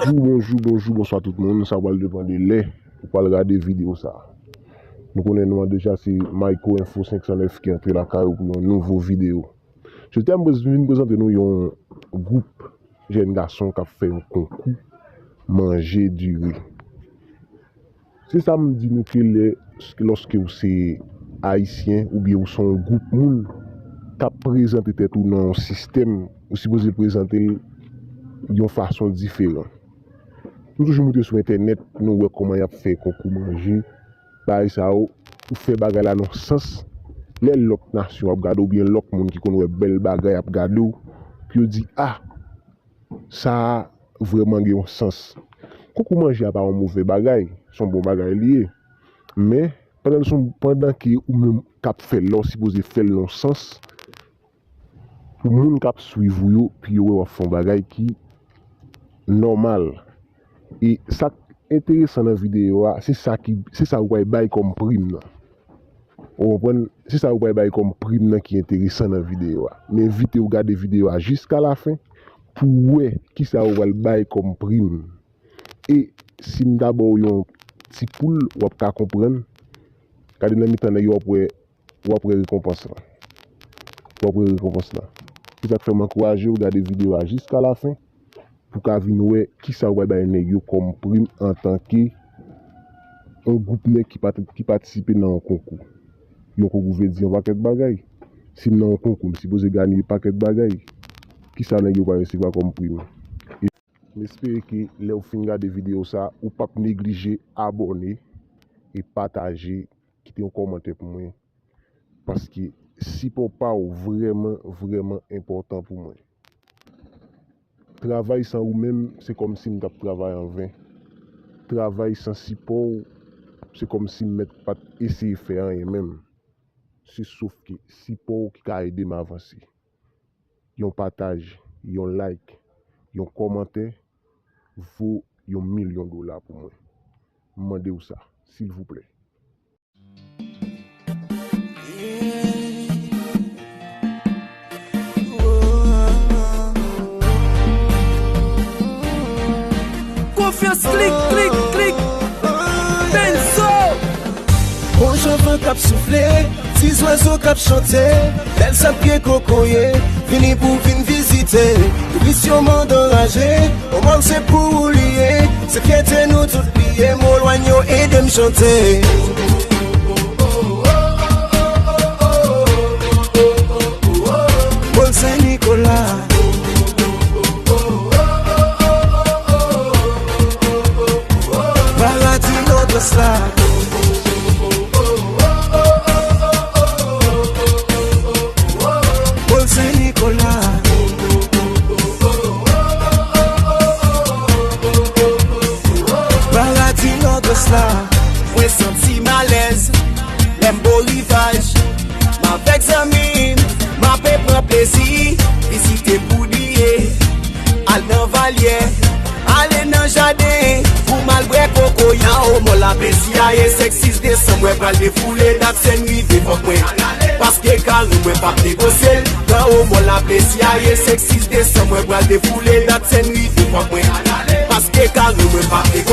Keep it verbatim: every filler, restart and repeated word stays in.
Bonjou, bonjou, bonjou, bonswa tout moun. Sa pral depann de lè ou pral gade videyo sa. Nou konnen non an deja, se Mayco Info senk san nèf ki antre lakay ou pou yon nouvo videyo. Jodi a, m prez-, vin prezante nou yon gwoup jèn gason k ap fè yon konkou manje diri. Se sa m di nou ke lè, lòske ou se Ayisyen oubyen ou se yon gwoup moun k ap prezante tèt ou nan yon sistèm, ou sipoze prezante l yon fason diferan. Nou toujou moute sou entènèt, nou wè kòman y ap fè konkou manje, bagay sa yo, ou fè bagay la nan sans, lè lòt nasyon ap gade w, oubyen lòt moun ki konn wè bèl bagay ap gade w, pou yo di, ah, sa a vrèman gen yon sans. Konkou manje a pa yon move bagay, se yon bon bagay li ye. Men, pandan l se yon, pandan ke ou menm k ap fè l la, ou sipoze fè l nan yon sans, pou moun k ap swiv ou yo, pou yo wè w ap fè yon bagay ki nòmal. E sa k enteresan nan videyo a, se sa ki, se sa ou pral bay kòm prim nan. Ou konprann? Se sa ou pral bay kòm prim nan ki enteresan nan videyo a. M envite w gade videyo a jiska lafen pou w wè kisa ou pral bay kòm prim. E si m ta ba w yon ti poul, w ap ka konprann. Gade nan mitan nèg yo, w ap wè, w ap wè rekonpans lan. W ap wè rekonpans lan. Se sa k fè m ankouraje w gade videyo a jiska lafen pou w ka vin wè kisa w pral bay nèg yo kòm prim antanke yon gwoup nèg ki pa, ki patisipe nan yon konkou. Yon konkou vle di yon pakèt bagay. Si m nan yon konkou, m sipoze ganye yon pakèt bagay. Kisa nèg yo pral resevwa kòm prim? E m espere ke lè w fin gade videyo sa, ou p ap neglije abòne e pataje, kite yon kòmantè pou mwen, paske sipò pa w vrèman, vrèman enpòtan pou mwen. Travay san ou menm, se kòmsi m t ap travay an ven. Travay san sipò w, se kòmsi m mèt pa t eseye fè anyen menm. Se sof ke sipò w ki ka ede m avanse. Yon pataj, yon like, yon kòmantè vo yon milyon dola pou mwen. M mande w sa, silvouplè. Konfyans, klik, klik, klik. Benzo. Bon jan van k ap soufle, ti zwazo k ap chante, bèl sab pye kokoye, vini pou vin vizite. Plis yon mond anraje, Omòl se pou ou li ye, se fyète nou tout li ye, mo lwany yo ede m chante. Mòn Sen Nikola. Paradi Nòdwès la. Mòn Sen Nikola. Paradi Nòdwès la. Mwen santi m alèz lè m bò rivaj. M avèk zanmi m, m ape pran plezi. Vizite Boudiyè, al nan Valyè, ale nan jaden pou m al bwè kokoye. Nan Omòl la plezi a ye, sèk sis desanm, mwen pral defoule, dat sèn rive, fòk mwen ale. Paske kare mwen p ap negosye l. Nan Omòl la plezi a ye, sèk sis desanm, mwen pral defoule, dat sèn rive, fòk mwen ale. Paske kare mwen p ap negosye l.